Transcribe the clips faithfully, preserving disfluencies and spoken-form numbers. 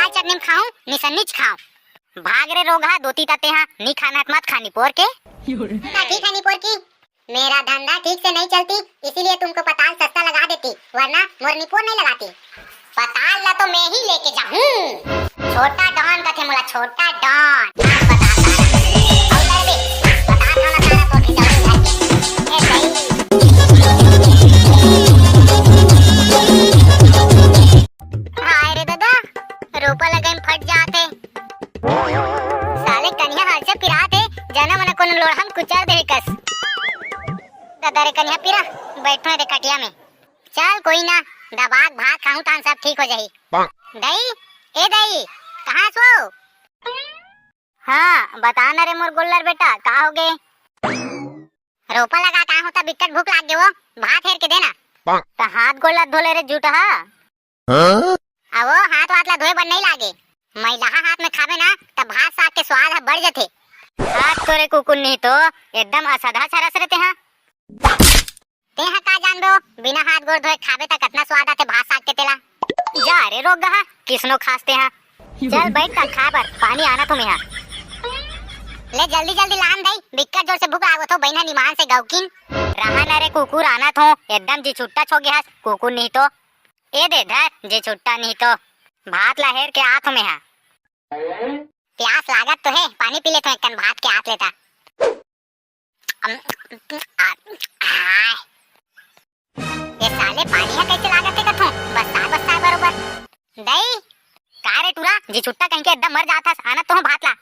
चटनी में खाऊं, निसन्नी च खाऊं। भाग रे रोगहा, दोती तते हा, नी खाना त मत खा निपोर के। हाँ, ठीक है निपोर की, मेरा धंधा ठीक से नहीं चलती, इसीलिए तुमको पताल सस्ता लगा देती, वरना मोर निपोर नहीं लगाती। पताल ला तो मैं ही लेके जाहूं। छोटा डॉन कथे मोला, छोटा डॉन। बता, बता, बता। अउ ले बे, बता, बता, बता, तो खिंचाऊ घर के। ए, सही। हाय रे दादा, रोपा लगाई में फट जात हे। साले कनिहा हाल से पिरात हे, जना मना कोनो लोढ़ा में कुचर दे कस। दादा रे कनिहा पिरा, बैठो रे खटिया में। चल कोई ना, दबाक भात खाहूं तान सब ठीक हो जाही। दई, ए दई, कहाँ सो? हाँ, बता ना रे मोर गोल्लर बेटा, का हो गे? रोपा लगा का होता, बिकट भूख लाग गे वो, भात हेर के देना। त हाथ गोल्लर धोले रे जूठा। हाँ? अवो हाथ वाथ ला धोए बर नहीं लागे, मैलाहा हाथ में खाबे ना, त भात साग के स्वाद ह बढ़ जथे। हाथ तोरे कुकुर नहीं तो एकदम असधा छरस रे तेहा। तेहा का जानबे ओ, बिना हाथ गोड़ धोए खाबे त कतना स्वाद आथे भात साग के तेला। जा रे रोगहा, किसनो खास तेहा। चल बैठ त खा बर, पानी आना तो मेहा। ले जल्दी जल्दी लान दई, बिक्कट जोर से भूख लागो थो, बहिना निमान से गौकिन। रहा न रे कुकुर, आना थो, एकदम जी छुट्टा छो गे हस, कुकुर नहीं तो। ए दे धर, जी छुट्टा नहीं तो। भात ला हेर के आत हो मेहा। प्यास लागत तो हे, पानी पी लेथो एक कन भात के आत लेता। अम, आ, आ, ये साले पानी ह कैसे लागत हे कथो, बस्ता बस्ता बरोबर। दई, का रे टूरा, जी छुट्टा कहीं के एकदम मर जात हस, आना तो भात ला।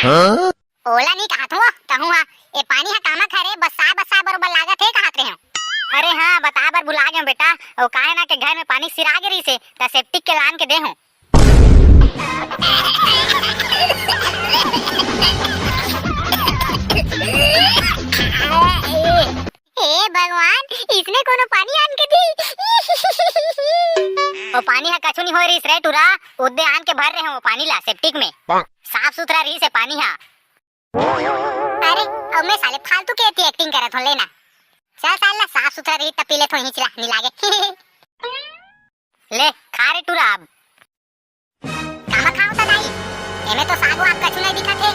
हाँ? ओला नहीं कहा थो, कहूँ हा, ए पानी ह कामा खा रे, बस्ता बस्ता बरोबर लागत हे कहत रहे हो। अरे हाँ, बता बर भुला गयो बेटा, वो काहे ना के घर में पानी सिरा गे रहिसे, त सेप्टिक के लान के दे हूँ। हे भगवान, इसने कोनो पानी आन के दी। वो पानी हा कछु नहीं होय रिस रे टुरा, उद्दे आन के भर रहे हो पानी ला सेप्टिक में। साफ सुथरा रिस हे पानी हा। अरे, अब मैं साले फालतू के एती एक्टिंग करत हो लेना। चल साला साफ सुथरा रही त पी ले थो हिचला नहीं लागे। ले खा रे टुरा अब। कामा खाओ त दाई? एमे तो साग वाग कछु नहीं दिखत हे।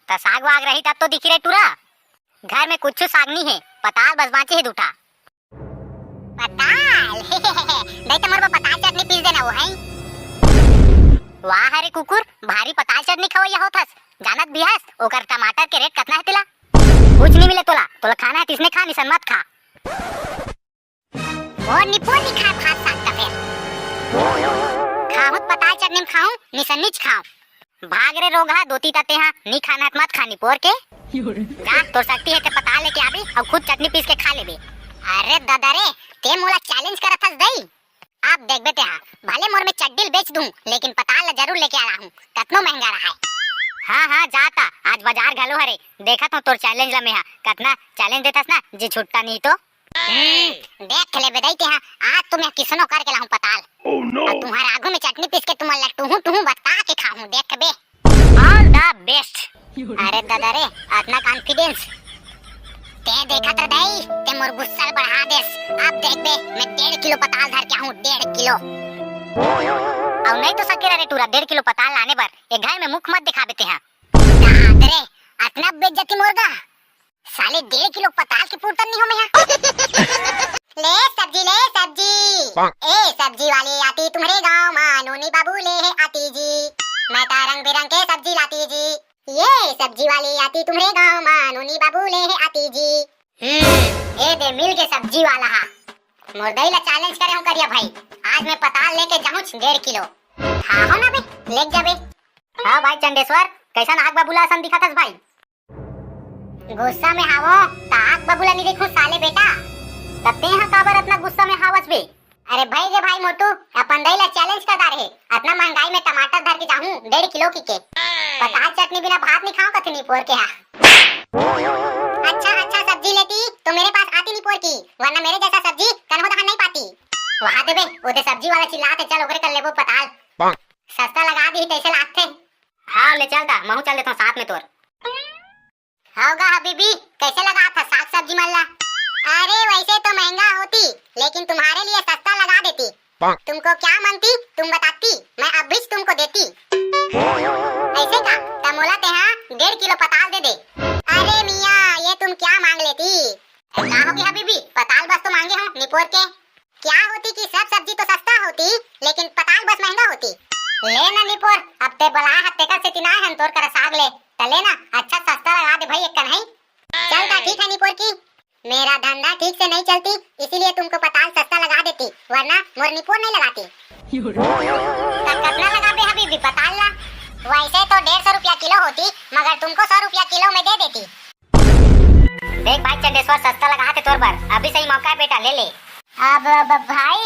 त साग वाग रही तब तो दिखी रे टुरा। घर में कुछ साग नहीं है, पताल बस बांचे है दूठा। पताल? दाई त मोर बर पताल चटनी पीस देना वो है। वाह रे कुकुर, भारी पताल चटनी खवैया होत हस। जानत भी हस, ओकर टमाटर के रेट कतना है तेला? कुछ नहीं मिले तोला, तोला खाना है तिसने खा, निसन मत खा। मोर निपोर नहीं खाए भात साग का फेर। खाहूं त पताल चटनी में खाहूं, निसन्नी च खाहूं। भाग रे रोगहा, दोती तते हा, नी खाना त मत खा निपोर के। जा, तोर शक्ति हे ते पताल लेके आबे, अउ खुद चटनी पीस के खा लेबे। अरे दादा रे, ते मोला चैलेंज करत हस दई? अब देखबे ते हा, भले मोर में चड्डी ल बेच दूं, लेकिन पताल ला जरूर लेके आ हूं, कतनो महंगा रहा है। हाँ, हाँ, जाता, आज बाजार घलो हरे, देखत हूं तोर चैलेंज ला मैं हा, कतना चैलेंज देथस ना, जी छुट्टा नहीं तो। हम्म, देख लेबे दई तेहा, आज तो मैं किसनो करके लाहूं पताल। Oh no! अउ तुम्हार आगू में चटनी पीस के तुमन ला टूहू टूहू बता के खाहूं, देखबे। All the best। अरे दादा रे, अतना confidence। ते देखत रह दई, ते मोर गुस्सा ल बढ़ा देस। अब देखबे, मैं डेढ़ किलो पताल धर के आहूं, डेढ़ किलो। अउ नहीं तो सकेला रे टूरा, डेढ़ किलो पताल लाने बर, ए घर में मुख मत दिखाबे तेहा। दादा रे, अतना बेइज्जती मोर गा। साले डेढ़ किलो पताल के पूरतन नहीं हो मैं हा। ले सब्जी, ले सब्जी। ए सब्जी वाली आती तुम्हारे गांव मा, नोनी बाबू ले है आती जी। मैं ता रंग बिरंग के सब्जी लाती जी। ये सब्जी वाली आती तुम्हारे गांव मा, नोनी बाबू ले है आती जी। हम्म, ए दे मिल के सब्जी वाला हा। मोर दई ला चैलेंज करे हूं करिया भाई। आज मैं पताल लेके जाहूं डेढ़ किलो। हाँ हो ना बे, लेके जाबे। हाँ भाई चंडेश्वर, कैसन आग बबूला असन दिखत हस भाई? गुस्सा में हावो, त आग बबूला नहीं देखूं साले बेटा। त तेहा काबर अतना गुस्सा में हावस बे? अरे भाई रे भाई मोटू, अपन दई ला चैलेंज कर डारे हे। अतना महंगाई में टमाटर धर के जाहूं डेढ़ किलो की के। पताल चटनी बिना भात नहीं खाऊं कथी निपोर के हा। अच्छा, अच्छा सब्जी लेती तो मेरे पास आती निपोर की, वरना मेरे जैसा सब्जी कन्हो दहन नहीं पाती। वहां देबे, ओदे सब्जी वाला चिल्लात हे, चल ओकरे कर लेबो पताल। सस्ता लगा दी तैसे लागथे। हाँ, ले चल ता, महू चल देथों साथ में तोर। हाव गा हबीबी, कैसे लगा था साग सब्जी मन ला? अरे वैसे तो महंगा होती, लेकिन तुम्हारे लिए सस्ता लगा देती। तुमको क्या मांगती, तुम बताती, मैं अभी तुमको देती। ऐसे का? त मोला तेहा डेढ़ किलो पताल दे दे। अरे मियाँ, ये तुम क्या मांग लेती? का होगे हबीबी, पताल बस तो मांगे हों निपोर के। क्या होती कि सब सब्जी तो सस्ता होती, लेकिन पताल बस महंगा होती। ले ना निपोर, अब ते बलाए हस तेकर सेती लाए हन तोर करा साग ले। त ले ना, अच्छा सस्ता लगा दे भाई एक कनही। चल त ठीक है निपोर की, मेरा धंधा ठीक से नहीं चलती, इसीलिए तुमको पताल सस्ता लगा देती, वरना मोर निपोर नहीं लगाती। त कतना लगाबे हबीबी पताल ला? वैसे तो डेढ़ सौ रुपया किलो होती, मगर तुमको सौ रुपया किलो में दे देती। देख भाई चंडेश्वर, सस्ता लगा थे तोर बर, अभी सही मौका है बेटा, ले ले। अब, अब भाई,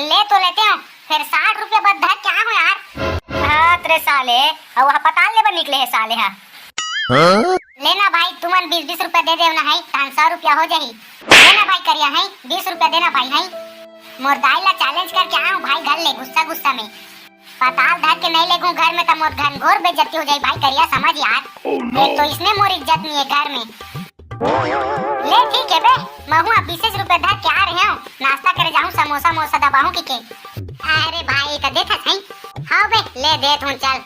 ले तो लेते हैं, फिर साठ रुपया बस धर के आए हो यार। हाँ तेरे साले, अब वह पताल ले बर निकले है साले हा। हाँ? लेना भाई, तुमन बीस बीस रुपया दे देव ना है, तहन सौ रुपया हो जाही। लेना भाई करिया है, बीस रुपया देना भाई है। मोर दाई ला चैलेंज करके आया हूँ भाई घर ले, गुस्सा गुस्सा में। पताल धर के नहीं लेगूं घर में त मोर घनघोर बेइज्जती हो जाई भाई करिया, समझ यार। एक तो इसने मोर इज्जत नहीं है घर में। ले ठीक है बे, महू अब बीसेच रुपया धर के आ रहे हूँ, नाश्ता करे जाऊँ, समोसा मोसा दबाऊँ की के। अरे भाई त देथस है। हाँ बे, ले देत हूँ, चल।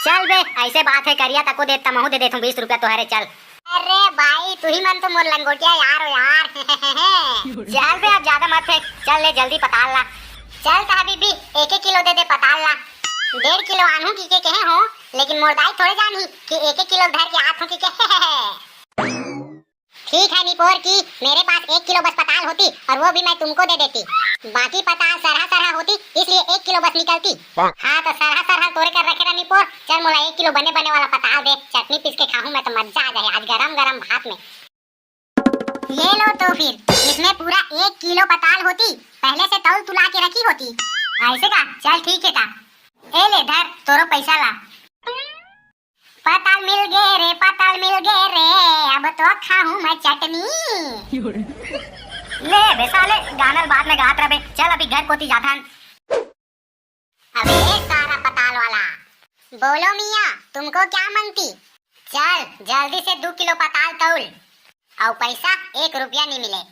चल बे, ऐसे बात है करिया, तको देत त महू दे देत हूँ बीस रुपया तोहरे, चल। अरे भाई, तुही मन तो मोर लंगोटिया यार हो यार। चल बे, अब ज्यादा मत फेंक, चल ले जल्दी पताल ला। चल त हबीबी, एक एक किलो दे दे पताल ला। डेढ़ किलो आनहूं की के कहे हो, लेकिन मोर दाई थोड़े जानही कि एक एक किलो धर के आत हूं की के। ठीक है निपोर की, मेरे पास एक किलो बस पताल होती और वो भी मैं तुमको दे देती। बाकी पताल सरहा सरहा होती, इसलिए एक किलो बस निकलती। हाँ तो सरहा सरहा तोरे कर रखे रहा निपोर, चल मोला एक किलो बने बने वाला पताल दे, चटनी पीस के खाहूँ मैं तो मजा आ जाए आज गरम गरम भात में। ये लो तो फिर, इसमें पूरा एक किलो पताल होती, पहले से तौल तुला के रखी होती। ऐसे का? चल ठीक है ता। ए ले धर तोरो पैसा ला। पताल मिल गे रे, पताल मिल गे रे, अब तो खाहूं मैं चटनी। ले बे साले, गाना ल बाद में गात रह बे, चल अभी घर कोती जाथन। अबे सारा पताल वाला, बोलो मियाँ, तुमको क्या मांगती? चल जल्दी से दो किलो पताल तौल, और पैसा एक रुपया नहीं मिले।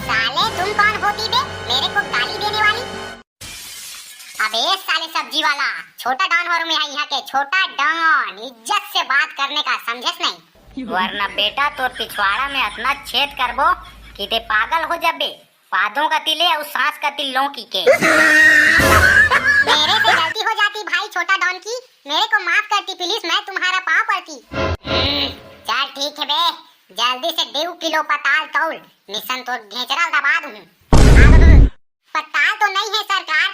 साले तुम कौन होती बे मेरे को गाली देने वाली? अबे साले सब्जी वाला, छोटा डॉन हो मैं यहाँ के, छोटा डॉन, इज्जत से बात करने का, समझस नहीं? वरना बेटा तोर पिछवाड़ा में इतना छेद करबो कि ते पागल हो जाबे। पादों का तिले और सांस का तिल लों की के। मेरे से गलती हो जाती भाई छोटा डॉन की, मेरे को माफ करती प्लीज, मैं तुम्हारा पाँव पड़ती। हम्म, चल ठीक है बे, जल्दी से डेढ़ किलो पताल तौल, निसन तो घेचरा दबा दूं। अब पताल तो नहीं है सरकार,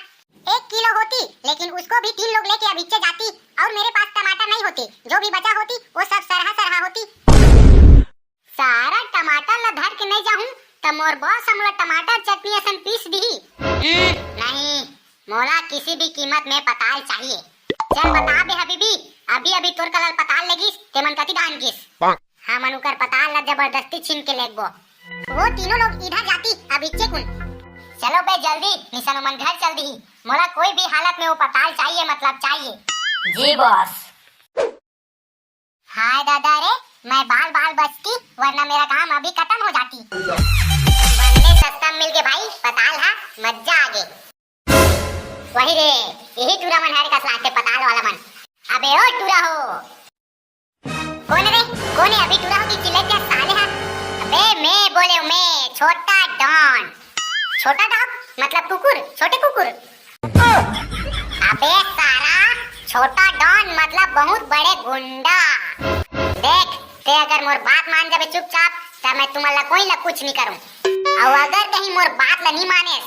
एक किलो होती, लेकिन उसको भी तीन लोग लेके अब इच्चे जाती, और मेरे पास टमाटर नहीं होते, जो भी बचा होती वो सब सरहा सरहा होती। सारा टमाटर ला धर के नहीं जाहूं, त मोर बॉस हमला टमाटर चटनी असन पीस दिही। हम्म, नहीं, मोला किसी भी कीमत में पताल चाहिए। चल बता बे हबीबी, अभी अभी तोर करा ल पताल लेगिस, तेमन कति डाहन गिस? हमन उकर पताल ला जबरदस्ती छीन के लेगबो। वो तीनों लोग इधर जाती, अब इच्चे कुन। चलो बे जल्दी, निसन ओमन घर चल दिही। मोला कोई भी हालत में वो पताल चाहिए, मतलब चाहिए। जी बॉस। हाय दादा रे, मैं बाल बाल बचती, वरना मेरा काम अभी खत्म हो जाती। बने सस्ता मिल गे भाई पताल हा, मजा आ गे। वही रे, यही टूरा मन हरे कस लागथे पताल वाला मन। अबे ओ टूरा हो। कौन रे? कौन है अभी टूरा हो कि चिल्लात हे साले हा? अबे मैं बोले हूँ मैं, छोटा डॉन। छोटा डॉग? मतलब कुकुर, छोटे कुकुर। अबे सारा, छोटा डॉन मतलब बहुत बड़े गुंडा। देख, ते अगर मोर बात मान जाबे चुपचाप, त मैं तुमन ला कोई ला कुछ नहीं करूँ। और अगर कहीं मोर बात ला नहीं माने,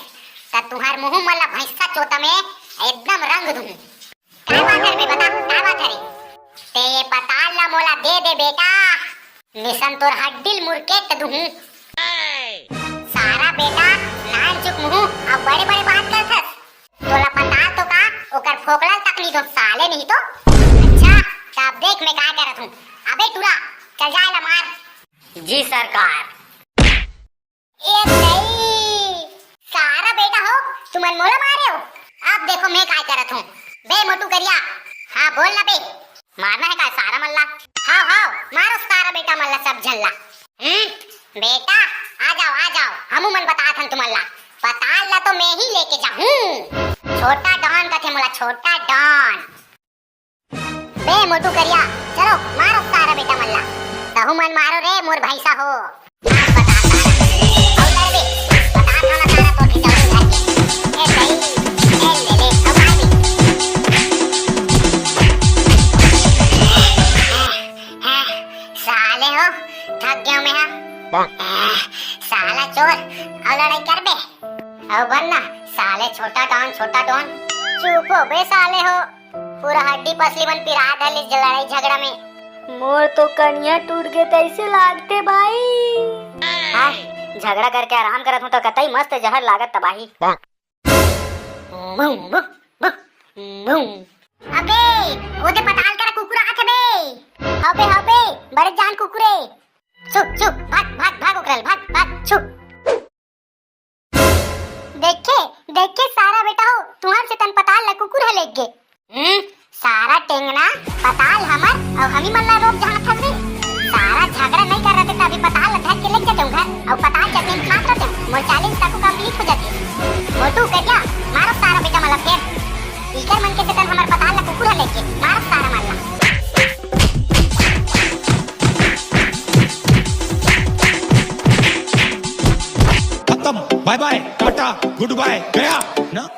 त तुहार मुंह मन ला भैंसा चोता में एकदम रंग दूँ। काय बात है रे बे, बता, काय बात है रे? ते ये पताल ला मोला दे दे बेटा, निसन तोर हड्डी ल मुरकेट दुहूं। सारा बेटा, नानचुक मुहूं, अब बड़े बड़े बात करथस। तोला पताल तो का, ओकर फोकला तक नहीं दो साले नहीं तो। अच्छा, तब देख मैं काय करत हूँ। अबे टूरा, चल जा एला मार। जी सरकार। ए दई, सारा बेटा हो, तुमन मोला मारे हो। अब देखो मैं काय करत हूँ। बे मोटू करिया, हाँ बोल ना बे, मारना है काय सारा मन ला? हाव हाव, मारो सारा बेटा मन ला सब झन ला। हम्म, बेटा, आ जाओ आ जाओ, हमू मन बतात हन तुमन ला। पताल ला तो मैं ही लेके जाहूं। छोटा डॉन कथे मोला, छोटा डॉन। बे मोटू करिया, चलो मारो सारा बेटा मन ला। तहू मन मारो रे मोर भैंसा हो। मार पताल सारा। अउ कर बे, पताल खाना सारा तो खिचौड़ी घर के। ए दई, ए ले ले, अब मार दे। हैं, साले हो, थक गया मैं हा। हैं, साला चोर, अउ लड़ाई कर बे। अउ बनना, साले छोटा डॉन, छोटा डॉन। चुप हो बे साले हो, पूरा हड्डी पसली मन पिरा डालिस लड़ाई झगड़ा में। मोर तो कनिया टूट गे तइसे लागथे भाई। हाय, झगड़ा करके आराम करत हूँ तो कतई मस्त जहर लागत तबाही। अबे, ओदे पताल करा कुकुर आथे बे। हबे, हबे, बड़े जान कुकुरे। छुप, छुप, भाग, भाग, भाग ओकरल, भाग, भाग, छुप। देखे, देखे सारा बेटा हो, तुहर से तन पताल ला कुकुर ह लेग गे। हम्म, सारा टेंगना, पताल हमर, अउ हमी मन ला रोक जहाँ थक रे। सारा झगड़ा नहीं कर रहे थे, तभी पताल ला धर के लेग जाते घर, अउ पताल चटनी में खात रहते। मोर चालीस तक complete हो जाते। मोटू करिया, मारो सारा बेटा मला फेर। इकर मन के सेतन हमर पताल ला कुकुर ह लेके, मारत सारा मन ला। खत्म, bye bye, Tata, good bye, गया ना।